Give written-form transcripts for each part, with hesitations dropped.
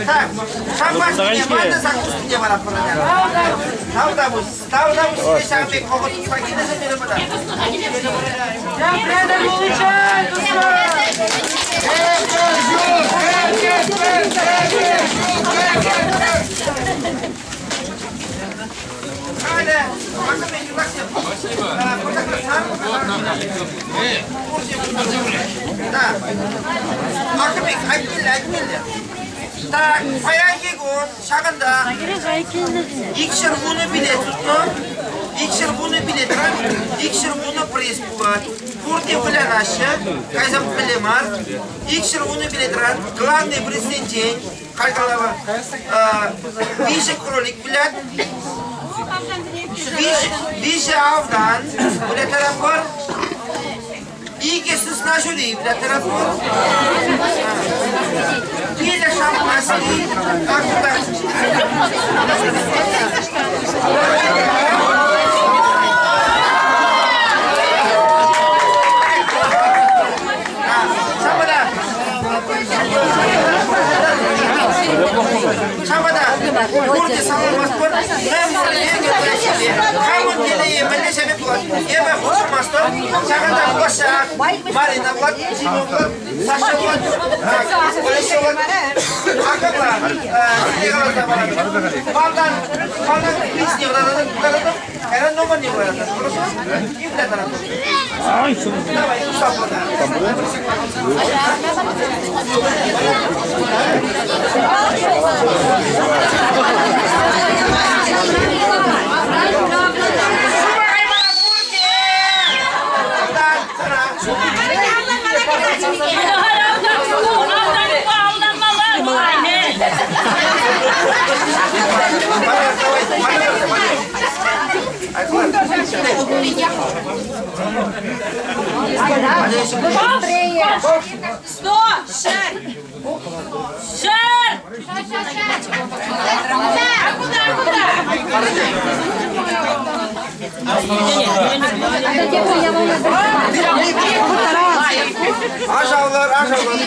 Так, шампанскине мана закускине паратпӑр. Тавтапуҫ, тавтапуҫ сире ҫавӑн пек вӑхӑт тупса килнӗшӗн терӗ мана. Халӗ Максим юлташсем, Да. Ахмек, айтмелле, айтмелле. Так, паянхи кун ҫакӑнта 210 билет сутнӑ. 210 билетран 210 приз пулать. Пурте вылянаҫҫӗ, кайса пӗле мар. 210 билетран главный призсенчен халь калава виҫӗ кролик вылять. Виҫӗ автан выляттараппӑр. Икӗ сысна ҫури выляттараппӑр. Пилӗк шампански. Ҫавӑнпа та пурте саламлатпӑр. Хамӑн телее мӗнле ҫемье пулать. Эпӗ хутшӑнмастӑп. Ҫакӑнта пулаҫҫӗ. Марина пулать, Дима пулать, Саша пулать, Олеся пулать. Акӑпла, каласа паратӑп. Малтан, малтан призне кӑтартатӑп, кайран номерне кӑтартатӑп. Хорошо? Имля таратӑп. Давай, 100, 100! 100! А куда, куда? Ажаллар, ажаллар.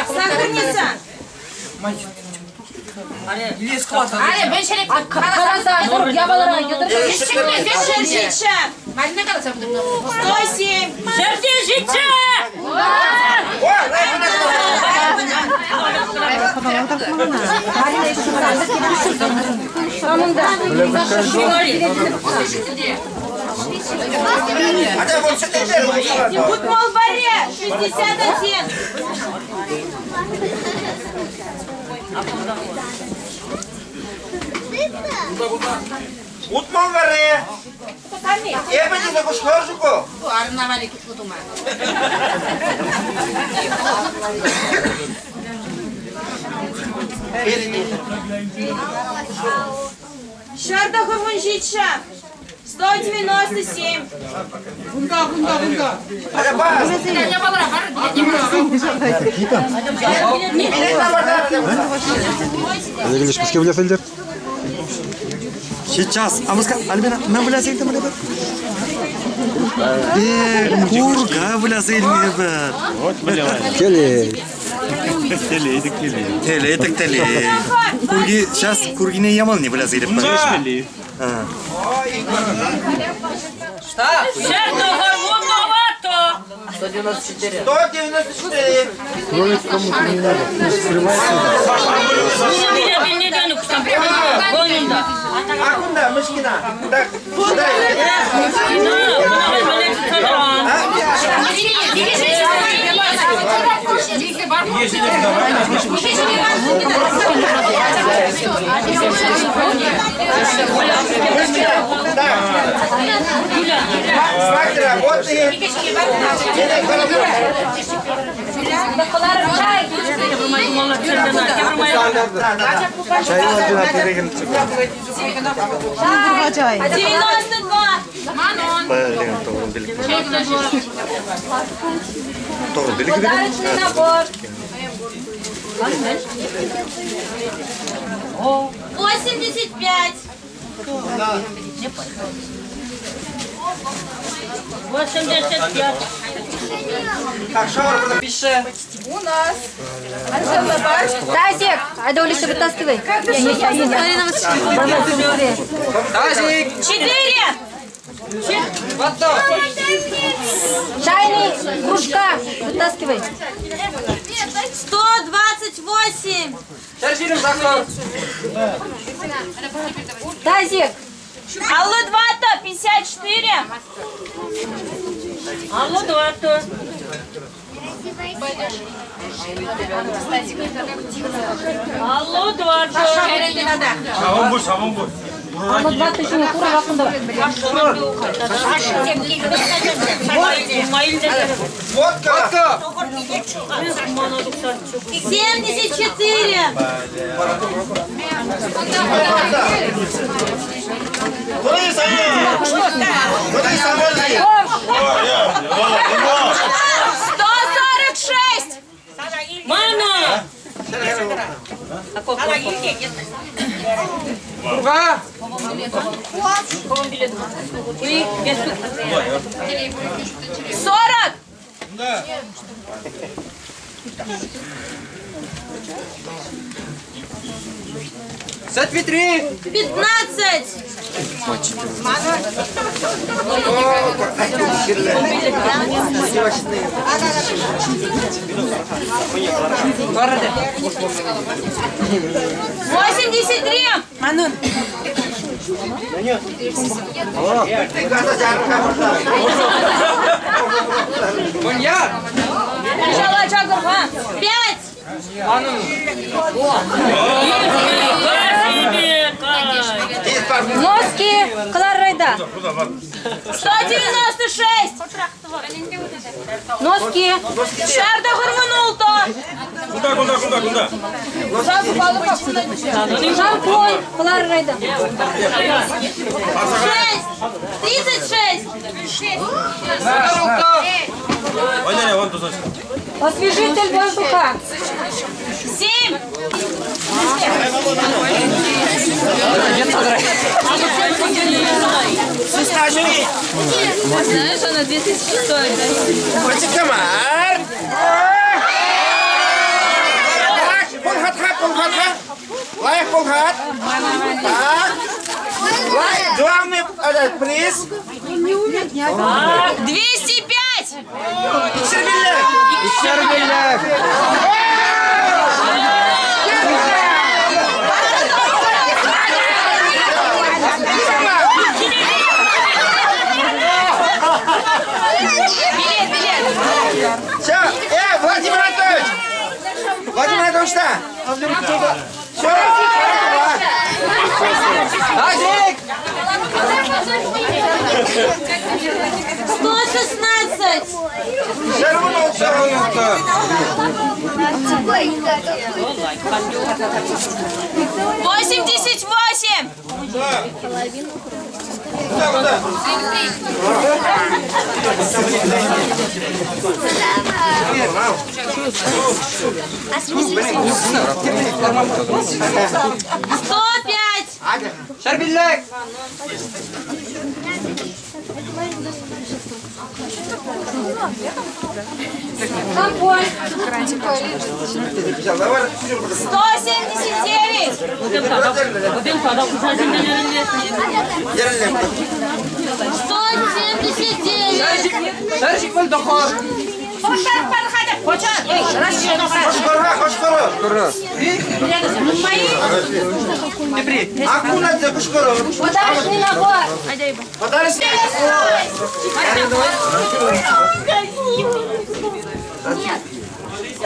Сахарница! 107! Ҫӗрте ҫитчӗ! Утмалбаре 61! Утмал варре. Эпӗ тесе кӑшкӑрчӗ-ку. Ҫарта хӑвӑн-ҫиччӗ! 197! Кунта, кунта, кунта. Апа. Олег Ильич, выляса илтер? Сейчас. А мы Альбина, мӗн выляса илтӗмӗр эпир? Курка выляса илнӗ эпир. Вот выляла. Телей. Телей тӗк телей. Телей тӗк телей. Курки, сейчас куркине ямалне выляса илӗпӗр. Ҫӗр тӑхӑр вуннӑ 194. 194. Кролик в комнату не надо. Пусть скрывается. А кунта Мышкина. Так, куда? Мышкина. Так. Знак работает. Чай Альбина перегін. 92! Блин, тоғры билік. Тоғры билік. Подарочный набор! 85. 85. У нас. Тазик! Айда, Улиса, вытаскивай. Тазик! 4. Чайный, кружка, вытаскивай. 128. Тазик! Алло, 2-то, 54. Алло, 2-то. Алло, 2-то. Алло, 2 тысячи, кура, вакында. Водка! 74. Куда Куда 146. Мана! 40. Сеть 15. 83. 5. Носки, Кларайда. 196. Носки. Шарда Гурманулто. Куда, куда, куда, куда? Шампунь, Кларайда. 6. 36. Освежитель воздуха. 7. Знаешь, она 2000 стоит. Комар! Лайк, полхат! Так! Лайк, главный этот приз! 205. Сербилек! Билет, билет. Все, Владимир Анатольевич! Владимир Анатольевич, да! Все! Тазик! 116. 88. 105. Сербилек! Шампунь. 179. 179. Подарочный набор. Подарочный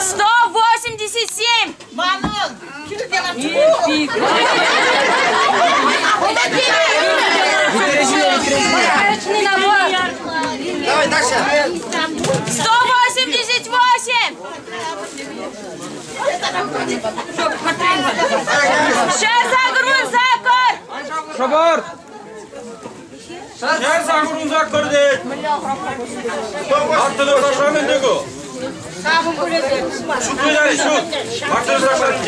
187. Подарочный набор. Давай дальше. 188. Сейчас загрузим закор. Шабар! Yer sangurun zakkor deyit. Attını taşlamın degu. Шут выляли, шут. Мартын Захаров.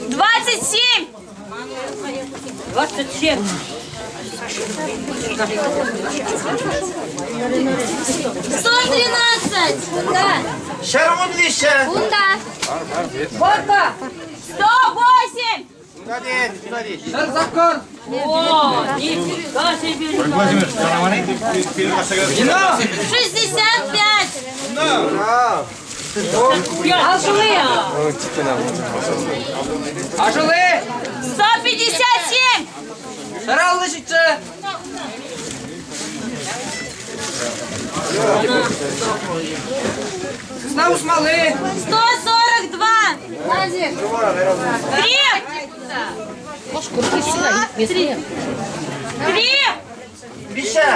27. 27. 113. Кунта. Шармун виҫҫӗ. Кунта. Сколько? 108. О, нифига себе. 65. Ашылы! 157. Шараллы ҫитсе! Сысна усмалы! 142. 3. 3. Виҫҫӗ!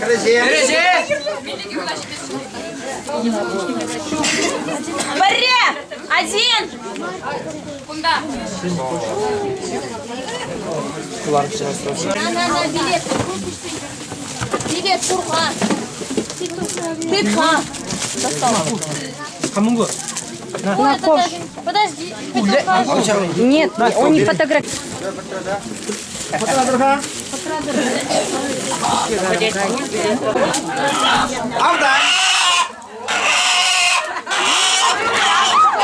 Кӗресе! Кӗресе! Пӗрре. 1. На, на, на, билет. Билет, Турхан. Тытха. Ой, это даже- Подожди. Нет, он не фотографирует. Автан!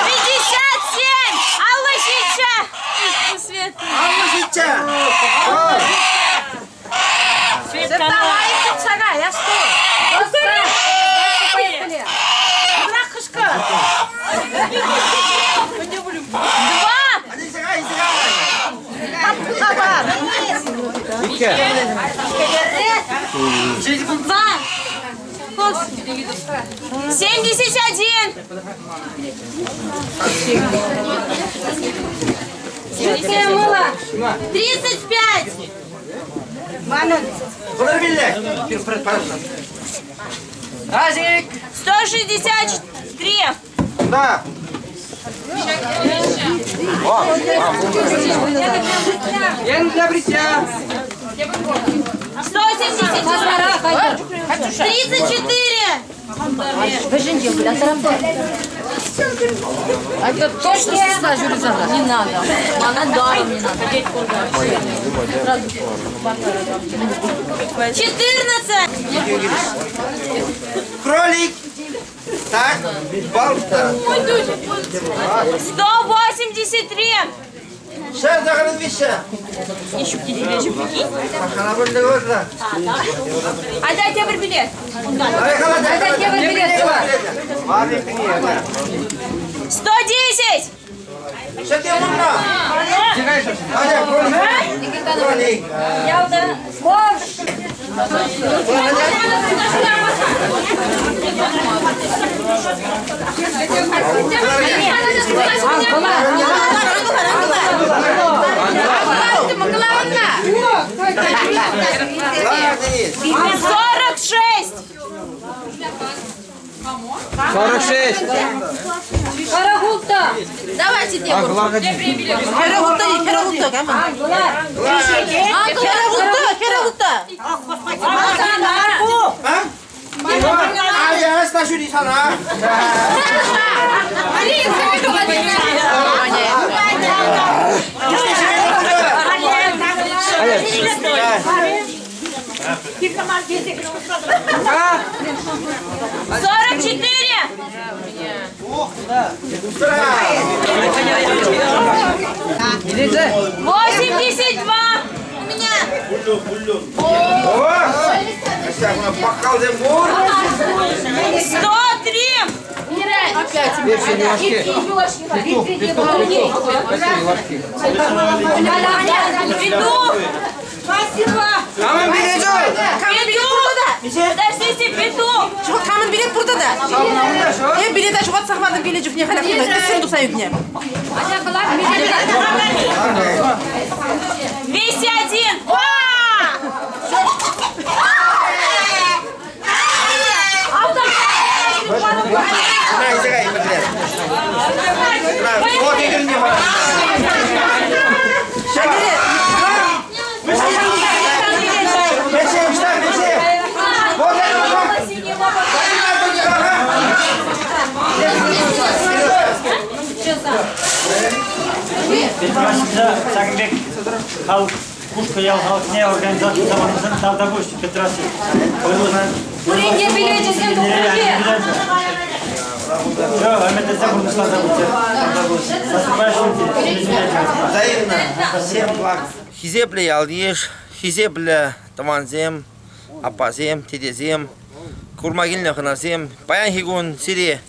57. Алла ҫиччӗ. Свет. Аллӑ ҫитсе! Светлана. 2. Исега, исега! 2. 71. Жидкое мыло. 35. Кӑлӑр билле! Азик! 163. Да! Ен для бритья! 172. 34. Это точно сестра Жюльзана? Не надо. Она даром не надо. 14. Кролик! Так, балта! 183. Шар захарын виҫҫӗ! Хана бөлді көрді. А дайте бір билет. Ай, 110. Шәте мұнна! Аня, кролик! Кролик! Ладно, Денис. 46. 46. Карагулта. Давайте девушку. Херагулта, херагулта, херагулта. А? А, я стажу sana. 44. 82. У меня. 103. Петух. Камын билет Петух. Подождите, петух. Камын билет burada da. E билет açıp atsak билет yok ne kadar burada. Sen dursan yükne. 201. Чӑвашра ҫакӑн пек халӑх Кушкӑ ял халӑхне организаци тӑванӑшӑн тавтапуҫ, Петраси. Пурин те билечӗсем тухнӑ-и? Все, ӗмӗтӗсем пурнӑҫланса пычӗ. Тавтапуҫ. С наступающим Взаимно. Всем благ. Хисеплӗ ял-йыш, хисеплӗ тӑвансем, аппасем, тетесем, курма килнӗ хӑнасем. Паянхи кун сире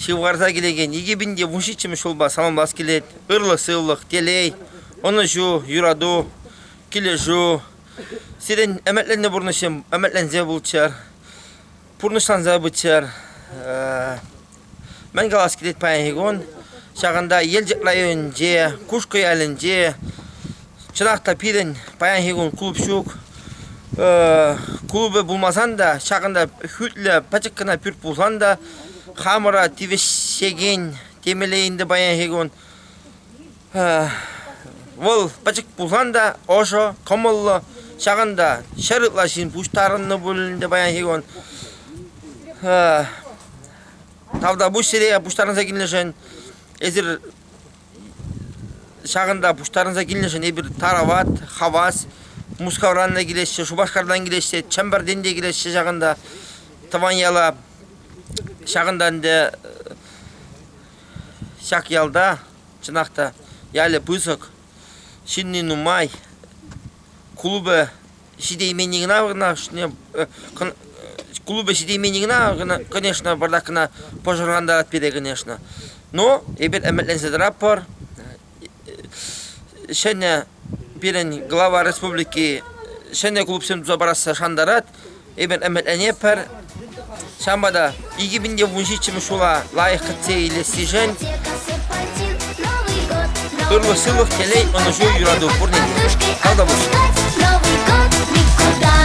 ҫывхарса килекен 2017 ҫулпа саламлас килет. Ырлӑх-сывлӑх, телей, ӑнӑҫу, юрату, килӗшӳ. Сирӗн ӗмӗтленнӗ пурнӑҫсем ӗмӗтленсе пулччӑр, пурнӑҫланса пыччӑр. Мӗн калас килет паянхи кун? Ҫакӑнта Елчӗк районӗнче, Кушкӑ ялӗнче, чӑнах та пирӗн паянхи кун клуб ҫук. Клубӗ пулмасан та, ҫакӑнта хӳтлӗ пӗчӗк кӑна пӳрт пулсан та хамӑра тивӗҫекен темелле ӗнтӗ паянхи кун. Вӑл пӗчӗк пулсан та ӑшӑ, кӑмӑллӑ. Ҫакӑнта ҫӗр ытла ҫын пуҫтарӑннӑ пуль ӗнтӗ паянхи кун. Тавтапуҫ сире пуҫтарӑнса килнӗшӗн. Эсир ҫакӑнта пуҫтарӑнса килнӗшӗн эпир тарават, хавас. Мускавран та килеҫҫӗ, Шупашкартан килеҫҫӗ, Чӗмпӗртен те килеҫҫӗ ҫакӑнта. Тӑван яла ҫакӑнта ӗнтӗ ҫак ялта, чӑнах та, ялӗ пысӑк, ҫынни нумай, клубӗ ҫитейменни кӑна клубӗ ҫитейменни кӑна, конечно, пӑртак кӑна пӑшӑрхантарать пире, конечно. Но эпир ӗмӗтленсе тӑратпӑр. Ҫӗнӗ пирӗн глава республики ҫӗнӗ клубсем туса парасса шантарать. Эпир ӗмӗтленетпӗр. Ҫавӑнпа та 2017 ҫула лайӑх кӗтсе илессишӗн ырлӑх-сывлӑх, телей, ӑнӑҫу, юрату пурне те. Тавтапуҫ. Новый год никуда.